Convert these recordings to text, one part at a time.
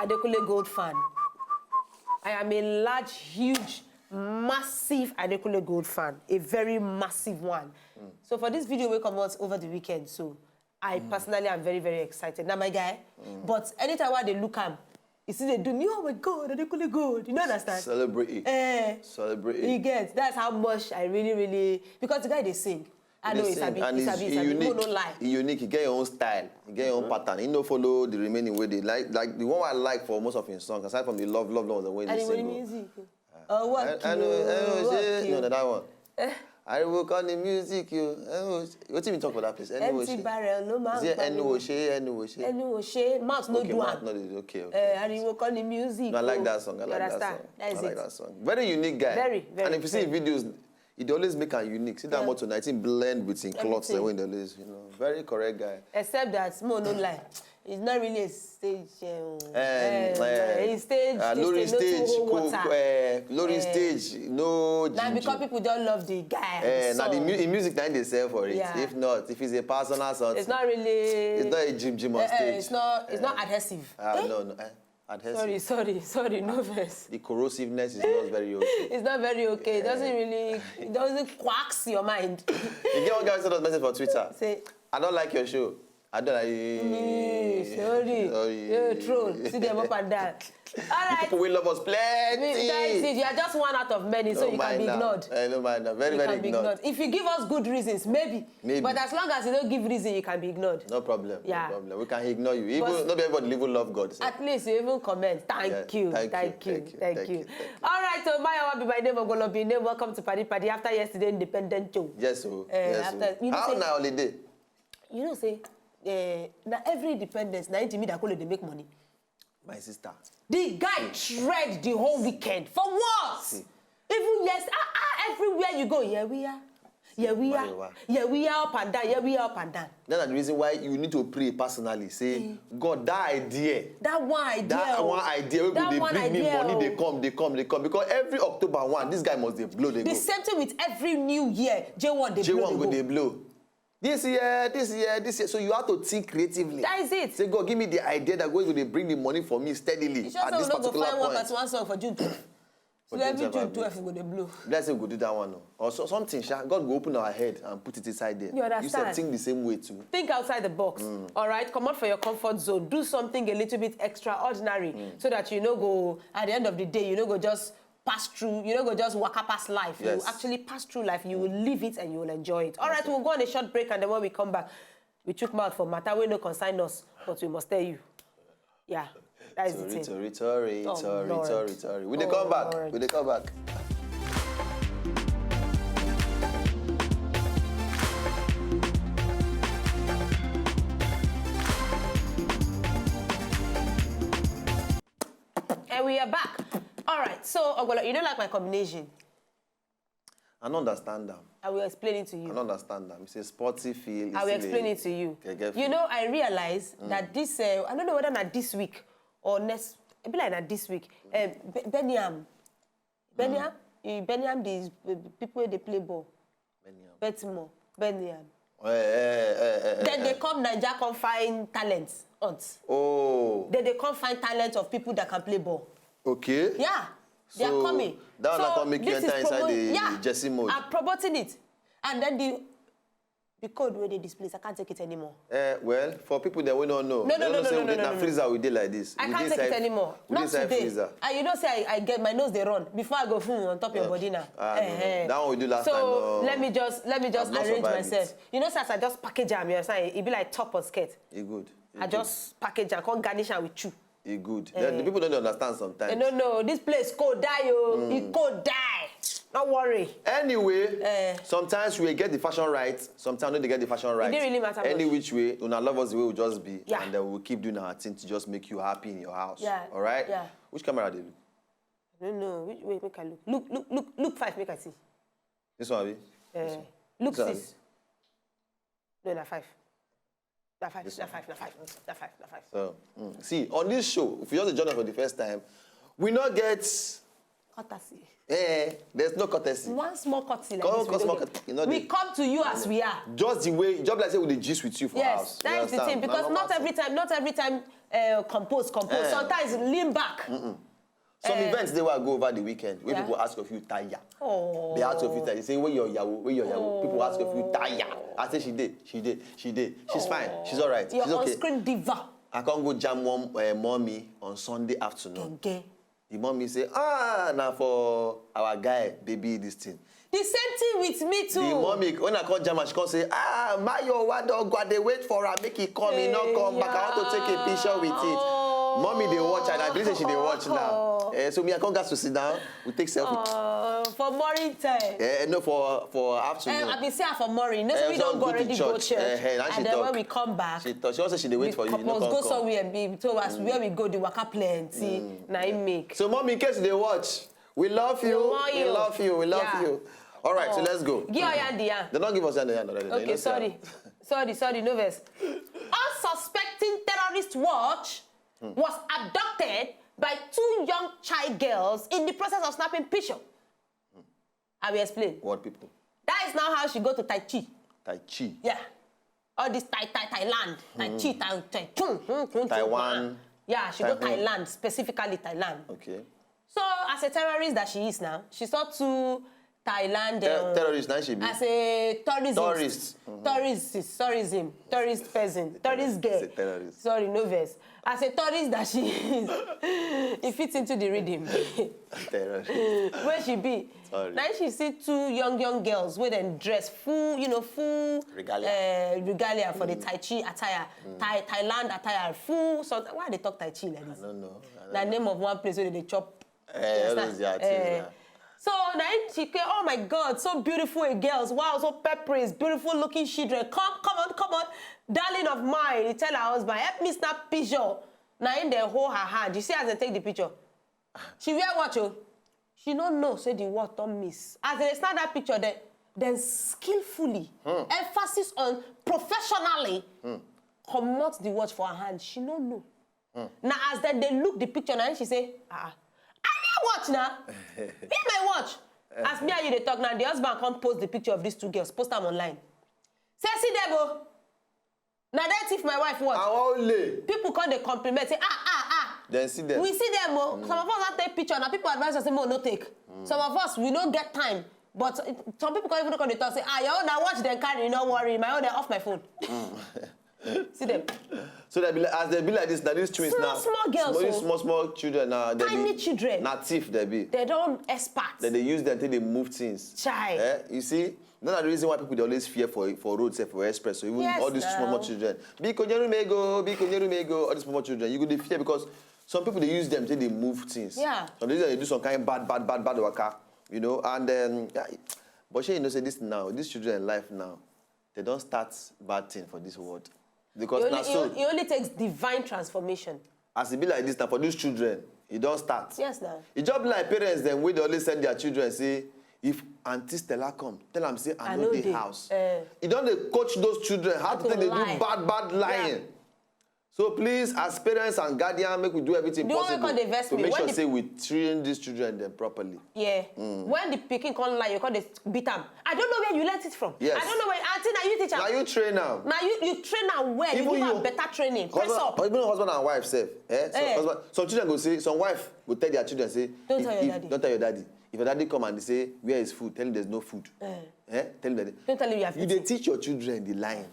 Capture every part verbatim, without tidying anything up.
Adekunle Gold fan. I am a large, huge, massive Adekunle Gold fan. A very massive one. So for this video wey comot over the weekend, so I personally am very, very excited. Na my guy. But anytime I dey look am, e still dey do me, "Oh my God, Adekunle Gold." You no understand? Celebrate it. Eh, Celebrate you it. Get. That's how much I really, really, because the guy dey sing. I know Dey it's a sing, bit, and it's a it's bit, it's a bit. unique. No, no lie. It's unique. He get your own style. He get your own pattern. He no follow the remaining way they like. Like the one I like for most of his songs, aside from the love, love, love, the way they And sing. when the Oh. music. Oh, work I, I know, you, I know, work say, you. No, that one. I will call the music, you. I know, what do you talk about that place? Anyway, Empty barrel, no mouth. Is it anyway? She, anyway, she. Anyway, she, mouth no Okay, do mouth am. Not do. Okay, okay. Eh, and you will call the music. No, I like Oh, that song. I you like that understand? Song. That's I like it. That song. Very unique guy. Very, very, And if you see very. Videos, it always make am unique. See that Yeah. Motor nineteen blend with him cloth. Everything. When they always, you know, very correct guy. Except that, mo no lie, it's not really a stage. Uh, Um, uh, it's stage. uh, This Lori thing, no too stage, hold Coke, water. Uh, Lori Eh. Stage, no. Now Juju. Because people don't love the guy. Eh, The now the song. mu- the music now they sell for it. Yeah. If not, if it's a personal song, It's not really. It's not a gym gym on Eh, eh, stage. It's not. It's not adhesive. Ah, Eh? No, no. Eh, adhesive. Sorry, sorry, sorry. No verse. The corrosiveness is not very okay. It's not very okay. It doesn't really. It doesn't quacks your mind. You get one guy send us message for Twitter. Say, I don't like your show. I don't like. "Mm, sorry. Sorry. Yeah, troll. See them up and down. All right. People will love us plenty. Guys, you are just one out of many, so Don't you can mind be now. Ignored. Eh, don't mind now. Very, You very can be ignored. Ignored. If you give us good reasons, maybe. Maybe. But as long as you don't give reason, you can be ignored. No problem. Yeah. No problem. We can ignore you. Even But- not everybody even love God. So. At least you even comment. Thank Yeah, you. thank you, Thank you. thank you, Thank thank you. you, thank you. All right, so my name is Ogolobi. Name, welcome to Paddy Paddy. After yesterday, Independent Show. Yes, oh. Eh, Yes, after- oh. you know How say- na holiday? You know say, eh, na every independence, na Jimmy Dakolo dey make money. My sister. The guy tried the whole weekend. For what? Even yes, ah, ah, everywhere you go, here we are. Here we are. Marewa. Here we are up and down. Here we are up and down. That's the reason why you need to pray personally. Say, God, that idea. That one idea. That Oh. One idea wey That go one dey bring me idea, money oh. Dey come, dey come, dey come, because every October one, this guy must dey blow, dey The go. Same thing with every new year. J one dey blow. J one Dey go dey blow. This year, this year, this year. So you have to think creatively. That is it. Say, God, give me the idea that go dey bring the money for me steadily You sure at say we this no go particular find point. Workers one song for June twelve? So For every June twelve, June abi? Twelve we go dey blow. Let's say we go do that one, no? Or so, something, sha. God go open our head and put it inside there. You understand? Think the same way too. Think outside the box. Mm. All right, come out for your comfort zone. Do something a little bit extraordinary Mm. so that you know go at the end of the day, you know go just pass through, you know go just waka pass life. You Yes. Actually pass through life. You will live it and you will enjoy it. All right, we'll go on a short break, and then when we come back, we chook mouth for matter wey no concern us, but we must tell you. Yeah, that is the Tori, thing. tori, tori, Oh, tori, Lord. tori, tori. We dey Oh, come back. Lord. We dey come back. And we are back. All right, so Ogolo, you don't like my combination. I don't understand them. I will explain it to I you. Don't understand them. It's a sporty feel. I will It's explain a- it to you. Keke You feel. Know, I realize that this, uh, I don't know whether not this week or next, it be like that this week. Uh, Be- Birmingham. Birmingham? Eh, Birmingham, these uh, people wey dey play ball. Birmingham. Baltimore. Birmingham. Eh, eh, eh, eh, eh, Then they eh. Come Naija, come find talent. Aunt. Oh, Then they come find talent of people that can play ball. Okay. Yeah, they are So, coming. that one So come make you this enter is inside promo- the yeah, jersey mode. I'm promoting it. And then the the code wey dey this place, I can't take it anymore. Eh, well, for people that we don't know, No, no, they no, don't no, say no, we no, dey no, na no. Freezer we dey like this. I We can't dey take it inside- anymore. We dey Not inside today. Freezer. And you know say I, I get my nose dey run before I go fun on top your body now. Ah, no, no. Eh, eh. That one we do last So time, no. Let me just let me just I've not arrange survived myself. It. You know, say as I just package am, you understand? It be like top on skirt. E good. E I good. Just package am, come garnish am with chew. E good. Eh. The people don't understand sometimes. Eh, no, no, this place cold die, oh. Mm. It cold die. Don't worry. Anyway, Eh. Sometimes we get the fashion right, sometimes we don't get the fashion right. It didn't really matter Any much. Which way, una love us the way we just be, Yeah. And then we'll keep doing our thing to just make you happy in your house. Yeah. All right. Yeah. Which camera dey look? No, no. Which way make I look? Look, look, look, look five. Make I see. This one, abi? Eh, look Sorry. Six. No, na five. Na five. Na five. Na five. Na five. Na five. So, mm. See, on this show, if you just join us for the first time, we not get Courtesy. Eh, there's no courtesy. One small courtesy like Come, this. come, small We, courtesy. You know we the- come to you as we are. Just the way, just like say we dey gist with you for Yes, house. that You is the understand? Thing, Na because normal not every thing. Time, not every time, uh, compose, compose. Eh. Sometimes lean back. Some Eh. Events dey wey I go over the weekend wey Yeah. People ask of you tire. Oh. They ask of you tire. They say, "Where your yawo? Where your yawo?" People ask of you tire. I say, "She dey, she dey, she dey. She's fine. She's all right. Your She's okay." On-screen diva. I come go jam one uh, mommy on Sunday afternoon. Genge. The mommy say, "Ah, na for our guy, baby, this thing." The same thing with me too. The mommy, when I come jam her, she come say, "Ah, Mayowa don go, I dey wait for her, make he come, he no come back. I want to take a picture with it." Oh. Mommy dey watch, and I believe say she dey watch now. Oh. Eh, so me, I come gas to sit down, we take selfie. Uh, for morning time. Eh, no, for for afternoon. Eh, I been see her for morning. You know, Eh, so we so don't go good already to go church. church. Eh, eh, now she And then talk. When we come back, She talk. She also she dey wait the for you. You no couples come go come. Somewhere be told us where we go, the waka plenty. Na im make. So, mommy, in case you dey watch, we love you. We love We you. Love you. We love Yeah. you. All right, so Oh. let's go. Give her hand, yeah. They don't give us hand, hand already. They Okay, no say sorry. Sorry, sorry, no vex. Unsuspecting terrorist watch was abducted by two young child girls in the process of snapping picture. I will explain. What people? That is now how she go to Tai Chi. Tai Chi. Yeah. All this Tai Tai Thailand. Tai Chi, Tai Tai Chung, hmm, Chung, Chung, Taiwan. Yeah, she go Taiwan. Thailand, specifically Thailand. Okay. So as a terrorist that she is now, she saw two Thailand Ter- um, terrorist, na she be. As a tourism. Tourist. Tourist, tourism, tourist person, tourist girl. Say terrorist. Sorry, no vex. As a tourist that she is, it fits into the rhythm. Terrorist. Where she be? Sorry. Now she see two young young girls wey dem dress full, you know, full Regalia. Uh, regalia for the Tai Chi attire, Thai, Thailand attire, full. So why they talk Tai Chi like this? I don't know. I don't Na know. Name of one place where they chop. Eh, all You those their understand? things. Eh. So now she came, "Oh my God, so beautiful, eh, girls. Wow, so peppery, beautiful looking children. Come, come on, come on. Darling of mine," he tell her husband, "Help me snap picture." Now in there, hold her hand. You see as they take the picture. She wear watch, oh. She no know say the watch don miss. As they snap that picture, then, then skillfully, emphasis on professionally, comot the watch for her hand. She no know. Now as then they look the picture, now she say, "Ah, I wear watch now. Be my watch." As me and you dey talk now, the husband come post the picture of these two girls, post them online. Say, "See them, oh. Now they thief my wife watch." Àwọn olè. People come dey compliment, say, "Ah, ah, ah." Then see them. We see them, oh. Some of us don't take picture. Now people advise us, say, "Mo, no take." Some of us, we don't get time. But uh, some people come even come dey talk, say, "Ah, your own na watch dem carry, no worry. My own, they off my phone." See them. So they be like, as they be like this, now these twins Small, now. small girls, Small, oh. Small, small children now. They Tiny be, children. Na thief they be. They don't expert. Then they use them till they move things. Chai. Eh? You see, that's the reason why people dey always fear for for road, sef, for express. So even Yes, all these small, small now. Children, "Biko, nyeru m ego, biko, nyeru m ego," all these small children, you go dey fear because some people dey use them till they move things. Yeah. Some people dey do some kind bad, bad, bad, bad waka, you know. And um, yeah, but shey you know say this now, these children in life now, they don't start bad thing for this world. Because It only, na so, it, it only takes divine transformation. As e be like this now for these children, e don start. Yes, now. E just be like parents dem wey dey always send their children say, "If Auntie Stella come, tell am say I I no no dey dey. House." Eh. E don dey coach those children how to To take dey lie. Do bad bad lying. Yeah. So please, as parents and guardians, make we do everything The one wey possible come dey vex to me, make when sure the say we train these children dem properly. Yeah. When the pikin come lie, you come dey beat am. I don't know where you learnt it from. Yes. I don't know where. Auntie, na you teach am. Na you train am. Na you, you train am well. You Even give am you. Better training. Press Husband, up. Even husband and wife sef. Eh? Some, Eh. Husband, some children go say, some wife go tell their children say, Don't if, tell your if, daddy. Don't tell your daddy. If your daddy come and they say, "Where is food?" Tell him there's no food. Eh. Eh? Tell him that. Don't tell him you have You eaten. Dey teach your children the lying.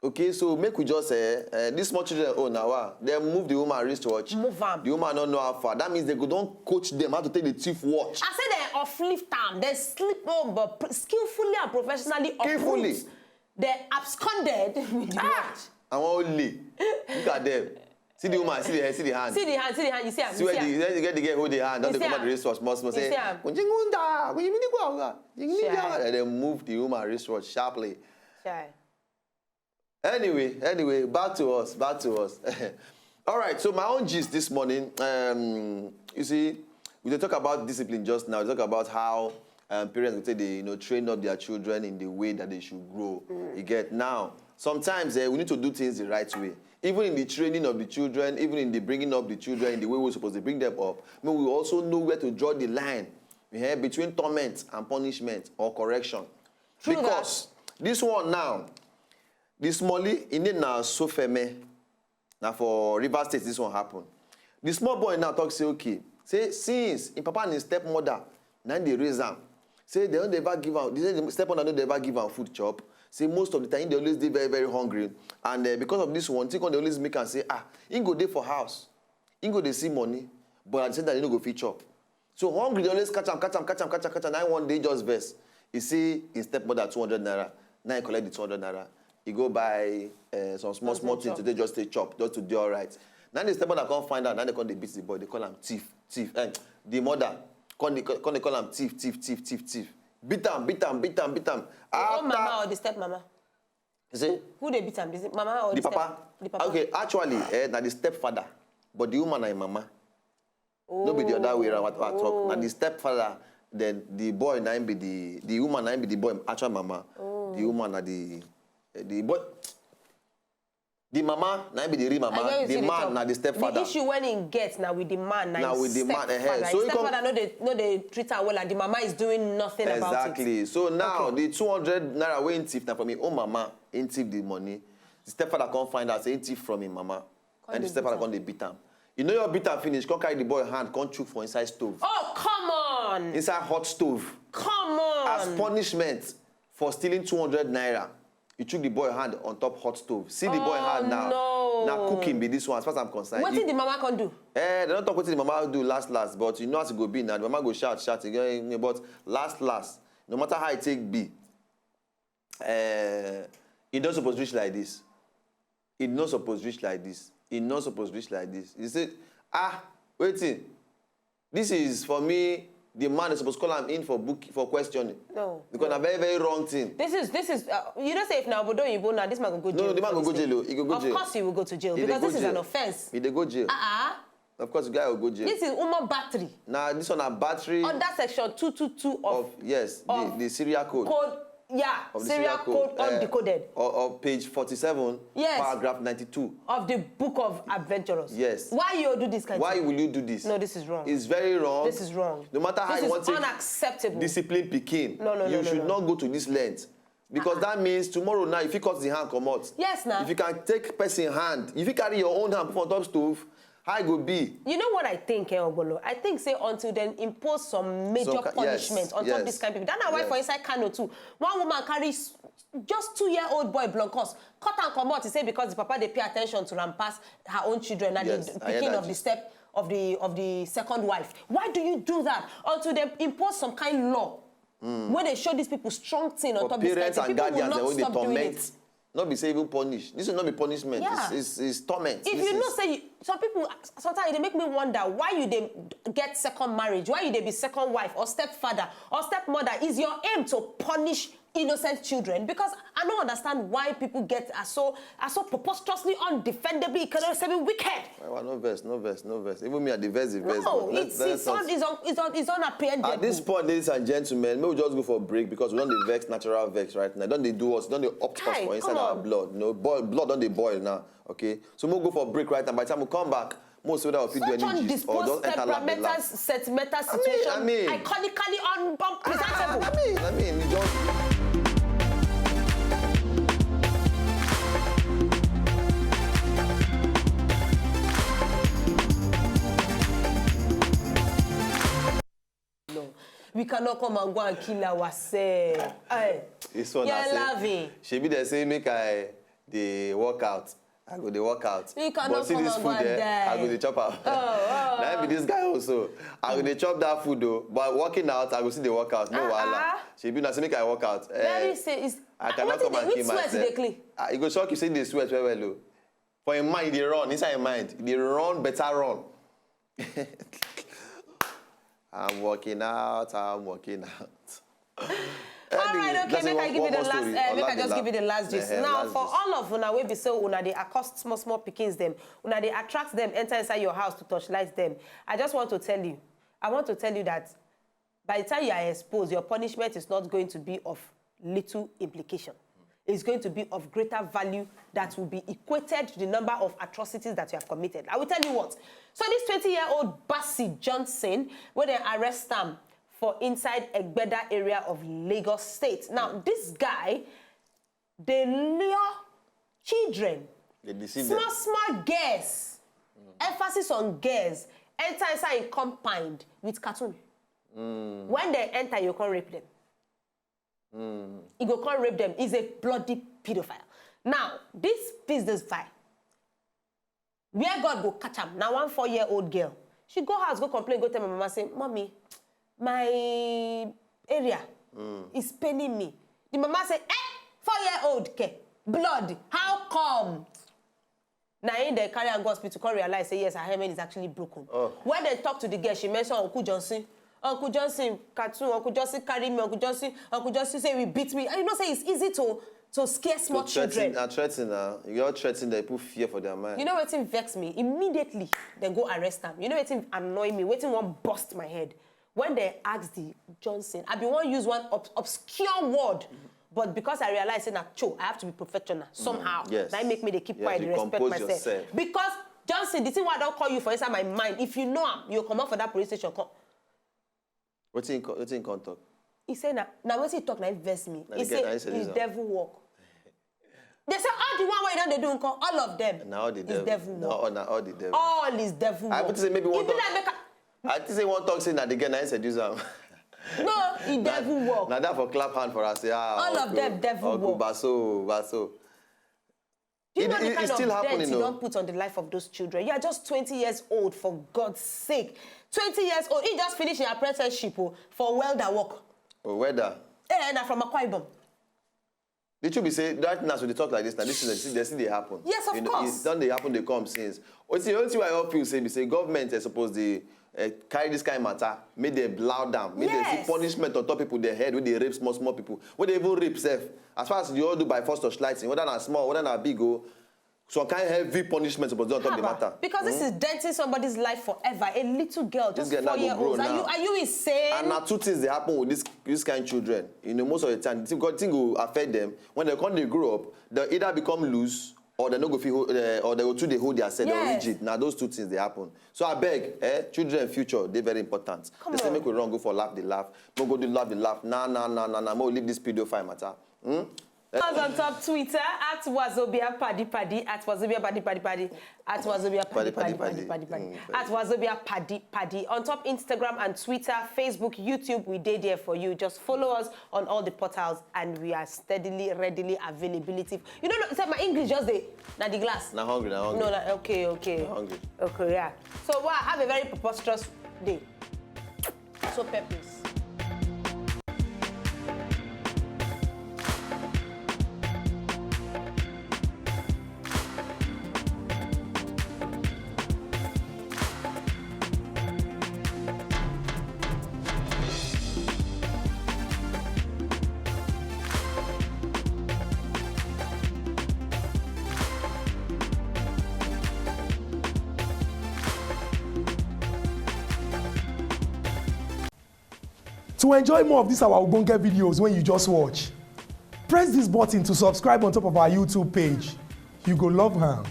Okay, so make we just, eh, eh, this small children, oh, now ah, they move the woman wristwatch. Move am. The woman don't know how far. That means they go don't coach them how to take the thief watch. I say they uplift am, they sleep home, but pr- skillfully and professionally Skillfully. Uproot, they absconded with the watch. Àwọn olè. Look at them. See the woman, see the, see the hand. See the hand, see the hand. You see am. See You where see the, am. where the girl hold the hand. Don't You they see come out am. The wristwatch small, small. You Say, see am. "Kunjingunda, kunjingunda, kunjingunda." Shy. And then move the woman wristwatch sharply. Shy. Anyway, anyway, back to us, back to us. All right, so my own gist this morning, um, you see, we dey talk about discipline just now. We talk about how um, parents will say they, you know, train up their children in the way that they should grow. You get now, Sometimes eh, we need to do things the right way. Even in the training of the children, even in the bringing up the children, in the way we're supposed to bring them up, I mean, we also know where to draw the line eh, between torment and punishment or correction. True that. Because this one now, this Molly, in it now, Sofeme, now for River State, this one happened. The small boy now talks, say, okay, say since in papa and his stepmother, now they raise am. Say they don't ever give am, they say the stepmother don't ever give am food chop. Say most of the time, they always dey very, very hungry. And uh, because of this one, think they always make am say, ah, he go dey for house. He go dey see money, but at the same time, he no go fit chop. So hungry, they always catch am, catch am, catch am, catch am, catch am. Now one day, just vex. He see his stepmother two hundred naira. Now he collect the two hundred naira. He go buy uh, some small, small things to dey just stay chop, just to do all right. Now the stepmother come find out. Now they come dey beat the boy. They call am thief, thief. Eh, the mother come dey come dey call am thief, thief, thief, thief, thief. Beat am, beat am, beat am, beat am. The own mama or the stepmama? You see? Who dey beat am? Is it mama or the, The papa. step? The papa. Okay, actually, eh, na the stepfather, but the woman na him mama. No be the other way around. What I talk. Na the stepfather, then the boy na him be the the woman na him be the boy actual mama. The woman na the eh, the boy. The mama na him be the real I get mama. you The see the man talk. Na the The stepfather. issue when he gets now with the man, now Na his with the man, eh, stepfather. so His he come- stepfather no dey no dey treat her well, and the mama is doing nothing about it. Exactly. So now Okay. the two hundred naira wey he thief na from him own mama, he thief the money. The stepfather come find out say he thief from him mama. Come And the dey stepfather beat come dey beat am. You know your beat am finish, come carry the boy hand, come chook for inside stove. Oh, come on! Inside hot stove. Come on! As punishment for stealing two hundred naira, you chook the boy hand on top hot stove. See the boy Oh, hand now. no. Now cooking be this one, as far as I'm concerned. Wetin You- the mama come do? Eh, they don't talk wetin the mama do last last, but you know as it go be now. The mama go shout, shout again. But last last, no matter how it take be, eh, e no suppose reach like this. E no suppose reach like this. E no suppose reach like this. You say, ah, wetin? This is for me. The man is supposed to call am in for book for questioning. No. Because na very very wrong thing. This is this is uh, you know say if na obodo oyibo now, this man go go jail. No, the man for go go this thing. jail o. He go go Of jail. Course he will go to jail He dey because go this is jail. An offense. He dey go jail. Ah, Of course, the guy will go jail. This is Umar battery. Now this one na battery Under section two two two of of yes, the, of the serial code. Code, yeah, Of the serial code eh, undecoded. Or, or page forty-seven, Yes. Paragraph ninety-two. Of the book of adventurers. Yes. Why you do this kind Why of thing? Will you do this? No, this is wrong. It's very wrong. This is wrong. No matter how This you is want to unacceptable. Discipline pikin. No, no, no, You no, should no. Not go to this length. Because that means tomorrow now, if you cut the hand, come out. Yes, now. If you can take person hand, if you carry your own hand put on top stove, how e go be? You know what I think, eh, Ogbolo? I think say until dem impose some major Some ki- punishment yes, on top yes, this kind of people. That's why for yes. Inside Kano too, one woman carry s- just two-year-old boy blonkos, cut am comot. He say because the papa dey pay attention to am pass her own children, na Yes, the I hear pikin that of the gist. Step of the of the second wife. Why do you do that? Until dem impose some kind law wey dey show these people strong thing on For top this kind parents thing, and people will guardians, not eh, wey dey stop doing torment, it. Not be say even punish. This is not be punishment. Yeah. It's, it's, it's torment. If This you know is- say you, some people sometimes they make me wonder why you dey get second marriage, why you dey be second wife or stepfather or stepmother. Is your aim to punish innocent children? Because I don't understand why people get are so are so preposterously undefendably economically wicked. Why, why no vex, no vex, no vex. Even me, I dey vex, dey vex. No, But let- it's let it's us- un, it's, un, it's, un, it's unapprehendable. At this point, ladies and gentlemen, may we just go for a break because we don't dey vex natural vex right now. Don't they do us? Don't they opt us Hey, for inside come our on. Blood? No, boil, blood don't they boil now. Okay, so we'll go for a break right now. By the time we come back, we'll see whether we fit do Such any gist or undisposed just enter lap the temperamental lap. sentimental I mean, situation, I mean, iconically unpresentable. I mean, I mean, you just No. We cannot come and go and kill ourselves. Hey. This one, You're I say, loving. Shebi they say make I dey work out. I go dey work out. You cannot But see come this and food go and there, I die. Go dey chop am. Oh, oh. Now be this guy also. I go dey chop that food though. But working out, I go still dey work out. No Ah, wahala. Ah. Shebi na say make I work out. Eh, Very say is I cannot wetin come dey- and which kill sweat myself. Dey clean? Ah, e go shock you say dey sweat well well o. For im mind, e dey run. Inside im mind, e dey run better run. I'm working out, I'm working out. All right, okay, make I give you the last. Uh, make I just give you the last gist. Eh, Now, last for gist. All of una wey be say una dey accost small small pikins dem, una dey attract dem enter inside your house to torchlight dem. I just want to tell you, I want to tell you that by the time you are exposed, your punishment is not going to be of little implication. is going to be of greater value that will be equated to the number of atrocities that you have committed. I will tell you what. So this twenty-year-old Bassi Johnson, where they arrest him for inside Egbeda area of Lagos State. Now, this guy, they lure children, They deceive small, them. Small girls, emphasis on girls, enter inside in compound with cartoon. When they enter, you can't rape them. You go can't rape them. He's a bloody pedophile. Now, this pedophile, where God go catch am? Now, one four-year-old girl. She go house, go complain, go tell my mama, say, "Mommy, my area is paining me." The mama say, "Eh, four-year-old ke, blood, how come?" Now, in the carry and go hospital, come realize, say, yes, her hymen is actually broken. Oh. When they talk to the girl, she mentioned Uncle Johnson. "Uncle Johnson, cartoon, Uncle Johnson carry me, Uncle Johnson, Uncle Johnson say we beat me." And you know, say it's easy to to scare small So threaten, children. Uh, threaten, uh, you all threaten, they put fear for their mind. You know wetin vex me? Immediately, they go arrest am. You know wetin annoy me? Wetin wan burst my head? When they ask the Johnson, I be wan use one ob obscure word, but because I realize say na cho, I have to be professional somehow. Yes. That make me dey keep You quiet, have dey to respect compose myself. Yourself. Because Johnson, the thing wey I don call you for inside my mind, if you know am, you comot for that police station. Come. Wetin he co- wetin he come talk? He say na na wetin he talk na him vex me. Na He the girl say na him seduce it's am. Devil work. They say all the one wey you don dey do nko, all of them. Na all the is devil. Devil Na work. All na all the devil. All is Devil I work. Put say maybe one E be talk- like make I- I think say one talk say na the girl na him seduce am. No, e Devil work. Na that for clap hand for us. Yeah, All of Uncle- them devil Uncle work. Baso, Baso. Do you It- know the it- kind it's of still debt happening, you though. Don't put on the life of those children? You are just twenty years old, for God's sake. Twenty years old. He just finished an apprenticeship oh, for welder work. Oh, weather. Eh, na from Akwa Ibom. The truth be say, right now, so they talk like this now. This thing, they see, they see they happen. Yes, of You know, course. It don't they happen. They come since. Only thing, only thing I hope you say, be say government is supposed to uh, carry this kind of matter, make them blow down, make them Yes. See punishment on top people their head when they rape small small people, when they even rape self. As far as you all do by force torchlighting, whether na small, whether na big, oh, some kind heavy punishment supposed to on top the Haba, matter. Because this is denting somebody's life forever. A little girl, This just girl now four go year grow old. Are you now. Are you insane? And na two things they happen with this this kind of children. You know, most of the time, the thing, God thing will affect them. When they come, they grow up, they either become loose or they no go fit hold, uh, or they go too they hold their self, they Yes. Rigid. Now those two things they happen. So I beg, eh, children future they very important. Come They say on. Make we run go for laugh the laugh. No go do laugh the laugh. Nah nah nah nah nah. Mo leave this pedophile matter. Hmm? Follow us on top Twitter at Wazobia Paddy Paddy, at Wazobia Paddy Paddy Paddy, at Wazobia Paddy Paddy, Paddy Paddy, Paddy Paddy Paddy, Mm, at Wazobia Paddy Paddy. On top Instagram and Twitter, Facebook, YouTube, we dey there for you. Just follow us on all the portals, and we are steadily, readily availability. You know, say my English just dey na the glass. Na hungry, na hungry. No, like, okay, okay, Na hungry. Okay, yeah. So, wow, have a very preposterous day. So purpose. To enjoy more of these our ogbonge videos when you just watch, press this button to subscribe on top of our YouTube page. You go love am.